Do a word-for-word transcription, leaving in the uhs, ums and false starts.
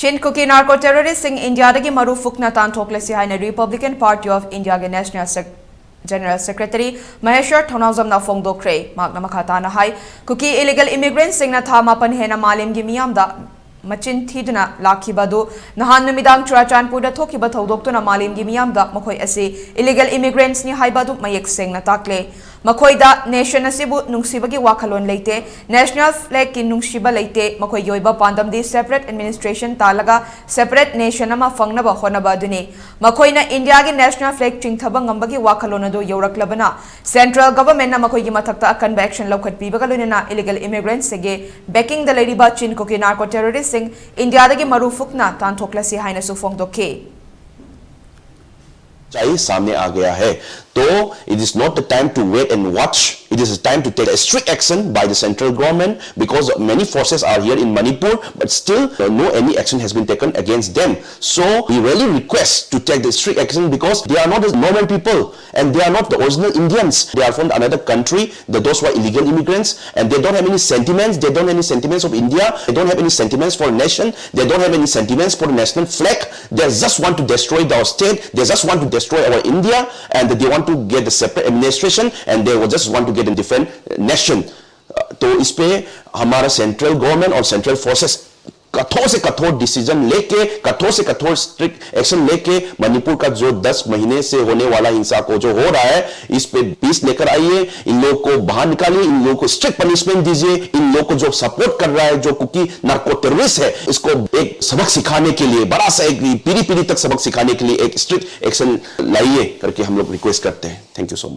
ꯆꯤꯟ ꯀꯨꯀꯤ ꯅꯥꯔꯀꯣ ꯇꯦꯔꯣꯔꯤꯁꯁꯤꯡ ꯏꯟꯗꯤꯌꯥꯗꯒꯤ ꯃꯔꯨ ꯐꯨꯛꯅ ꯇꯥꯟꯊꯣꯛꯂꯁꯤ ꯍꯥꯏꯅ ꯔꯤꯄꯕ꯭ꯂꯤꯀꯟ ꯄꯥꯔꯇꯤ ꯑꯣꯐ ꯏꯟꯗꯤꯌꯥꯒꯤ ꯅꯦꯁꯅꯦꯜ ꯁꯦꯛ-, ꯖꯦꯅꯔꯦꯜ ꯁꯦꯀ꯭ꯔꯦꯇꯔꯤ ꯃꯍꯦꯁ꯭ꯋꯔ ꯊꯧꯅꯥꯎꯖꯝꯅ ꯐꯣꯡꯗꯣꯛꯈ꯭ꯔꯦ꯫ ꯃꯍꯥꯛꯅ ꯃꯈꯥ ꯇꯥꯅ ꯍꯥꯏ, ꯀꯨꯀꯤ ꯏꯂꯤꯒꯦꯜ ꯏꯃꯤꯒ꯭ꯔꯦꯟꯠꯁꯤꯡꯅ ꯊꯥ ꯃꯥꯄꯟ ꯍꯦꯟꯅ ꯃꯥꯂꯦꯝꯒꯤ ꯃꯤꯌꯥꯝꯗ ꯃꯆꯤꯟ ꯊꯤꯗꯨꯅ ꯂꯥꯛꯈꯤꯕ ꯑꯗꯨ ꯅꯍꯥꯟ ꯅꯨꯃꯤꯗꯥꯡ ꯆꯨꯔꯥꯆꯥꯟꯄꯨꯔꯗ ꯊꯣꯛꯈꯤꯕ ꯊꯧꯗꯣꯛꯇꯨꯅ ꯃꯥꯂꯦꯝꯒꯤ ꯃꯤꯌꯥꯝꯗ ꯃꯈꯣꯏ ꯑꯁꯤ ꯏꯂꯤꯒꯦꯜ ꯏꯃꯤꯒ꯭ꯔꯦꯟꯠꯁꯅꯤ ꯍꯥꯏꯕ ꯑꯗꯨ ꯃꯌꯦꯛ ꯁꯦꯡꯅ ꯇꯥꯛꯂꯦ꯫ ꯃꯈꯣꯏꯗ ꯅꯦꯁꯟ ꯑꯁꯤꯕꯨ ꯅꯨꯡꯁꯤꯕꯒꯤ ꯋꯥꯈꯜꯂꯣꯟ ꯂꯩꯇꯦ, ꯅꯦꯁꯅꯦꯜ ꯐ꯭ꯂꯦꯒꯀꯤ ꯅꯨꯡꯁꯤꯕ ꯂꯩꯇꯦ, ꯃꯈꯣꯏꯒꯤ ꯑꯣꯏꯕ ꯄꯥꯟꯗꯝꯗꯤ ꯁꯦꯄꯔꯦꯠ ꯑꯦꯗꯃꯤꯅꯤꯁꯇ꯭ꯔꯦꯁꯟ ꯇꯥꯜꯂꯒ ꯁꯦꯄꯔꯦꯠ ꯅꯦꯁꯟ ꯑꯃ ꯐꯪꯅꯕ ꯍꯣꯠꯅꯕ ꯑꯗꯨꯅꯤ꯫ ꯃꯈꯣꯏꯅ ꯏꯟꯗꯤꯌꯥꯒꯤ ꯅꯦꯁꯅꯦꯜ ꯐ꯭ꯂꯦꯒ ꯆꯤꯡꯊꯕ ꯉꯝꯕꯒꯤ ꯋꯥꯈꯜꯂꯣꯟ ꯑꯗꯨ ꯌꯧꯔꯛꯂꯕꯅ ꯁꯦꯟꯇ꯭ꯔꯦꯜ ꯒꯚꯔꯟꯃꯦꯟꯠꯅ ꯃꯈꯣꯏꯒꯤ ꯃꯊꯛꯇ ꯑꯀꯟꯕ ꯑꯦꯛꯁꯟ ꯂꯧꯈꯠꯄꯤꯕꯒ ꯂꯣꯏꯅꯅ ꯏꯂꯤꯒꯦꯜ ꯏꯃꯤꯒ꯭ꯔꯦꯟꯠꯁꯤꯡꯒꯤ ꯕꯦꯀꯤꯡꯗ ꯂꯩꯔꯤꯕ ꯆꯤꯟ ꯀꯨꯀꯤ ꯅꯥꯔꯀꯣ ꯇꯦꯔꯣꯔꯤꯁꯁꯤꯡ ꯏꯟꯗꯤꯌꯥꯗꯒꯤ ꯃꯔꯨ ꯐꯨꯛꯅ ꯇꯥꯟꯊꯣꯛꯂꯁꯤ ꯍꯥꯏꯅꯁꯨ ꯐꯣꯡꯗꯣꯛꯈꯤ꯫ सच्चाई सामने आ गया है। तो it is not the time to wait and watch. It is time to take a strict action by the central government, because many forces are here in Manipur, but still uh, no any action has been taken against them. So we really request to take the strict action, because they are not the normal people and they are not the original Indians. They are from another country. The, those who are illegal immigrants, and they don't have any sentiments. They don't have any sentiments of India. They don't have any sentiments for a nation. They don't have any sentiments for the national flag. They just want to destroy our state. They just want to destroy our India, and they want to get a separate administration, and they just want to get a different nation. तो इस पे हमारा central government और central forces कठोर से कठोर decision लेके, कठोर से कठोर स्ट्रिक्ट एक्शन लेके मणिपुर का जो दस महीने से होने वाला हिंसा को जो हो रहा है, इस पे पीस लेकर आइए। इन लोगों को बाहर निकालिए, इन लोगों को स्ट्रिक्ट पनिशमेंट दीजिए। इन लोगों को जो सपोर्ट कर रहा है, जो कुकी नार्को टेररिस्ट है, इसको एक सबक सिखाने के लिए, बड़ा सा एक पीढ़ी पीढ़ी तक सबक सिखाने के लिए एक स्ट्रिक्ट एक्शन लाइए करके हम लोग रिक्वेस्ट करते हैं। Thank you so much.